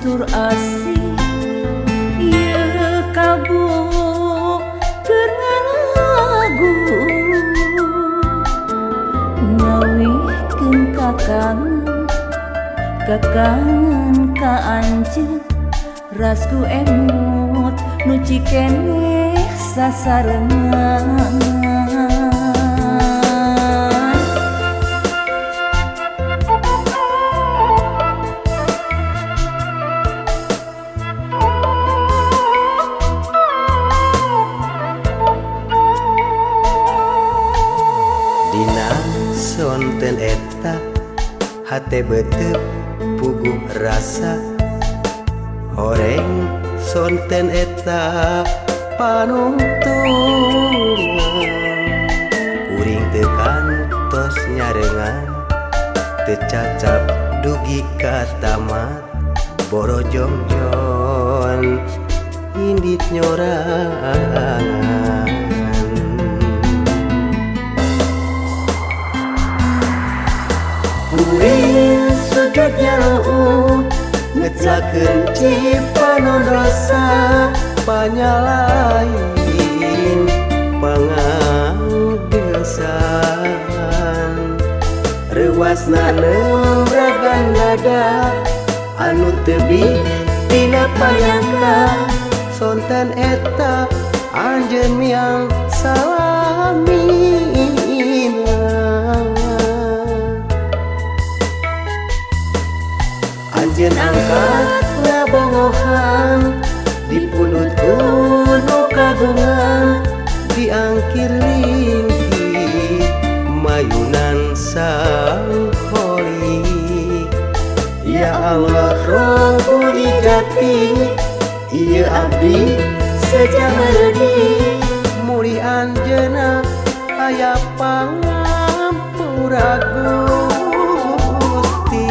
tur asih ieu kalbu keur ngalagu ngawihkeun kakangen kakangen ka anjeun rasku emut nu cikeneh sasarengan. Dina sonten eta hate betep puguh rasa horeng sonten eta panungtungan kuring teu kantos nyarengan teu cacap dugi ka tamat borojongjon indit nyorangan. Kuring sujud nyalu'u ngeclakeun cipanon rasa panyalain panganggesan reuasna nembragan dada anu tebih tina panyangka sonten eta anjeun miang salamina. Anjeun angkat ngabongohan dipundhut ku nu kagungan diangkir lingkih mayunan sang Kholiq. Ya Allah Rabbul Izzati ieu abdi seja mereudi mulih anjeunna aya pangampura Gusti.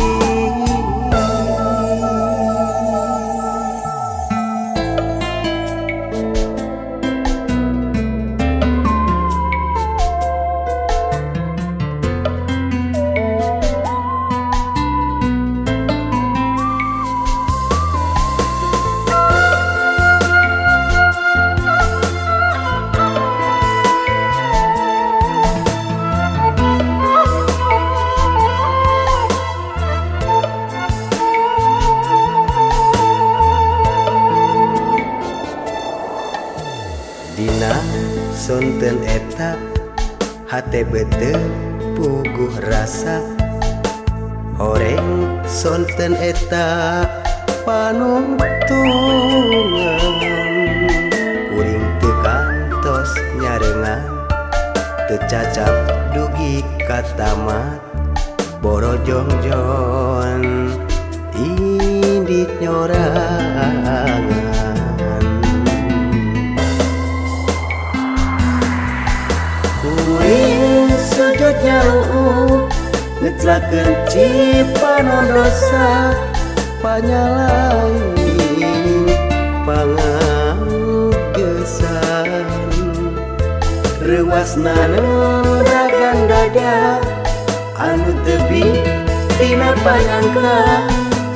Dina sonten eta hate betep puguh rasa horeng sonten eta panungtungan kuring teu kantos nyarengan teu cacap dugi ka tamat borojongjon indit nyorangan. Kuring sujud nyalu'u ngeclakeun cipanon dosa panyalain panganggesan reuasna nembragan dada anu tebih tina panyangka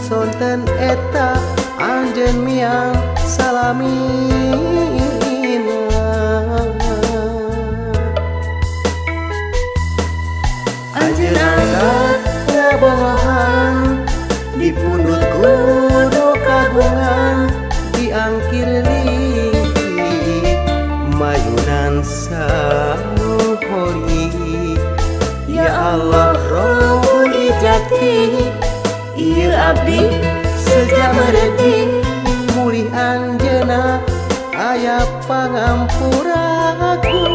sonten eta anjeun miang salamina. Anjeun angkat ngabongohan dipundhut ku nu kagungan diangkir lingkih mayunan sang Kholiq. Ya Allah Rabbul Izzati ieu abdi seja mereudi mulih anjeunna aya pangampura Gusti.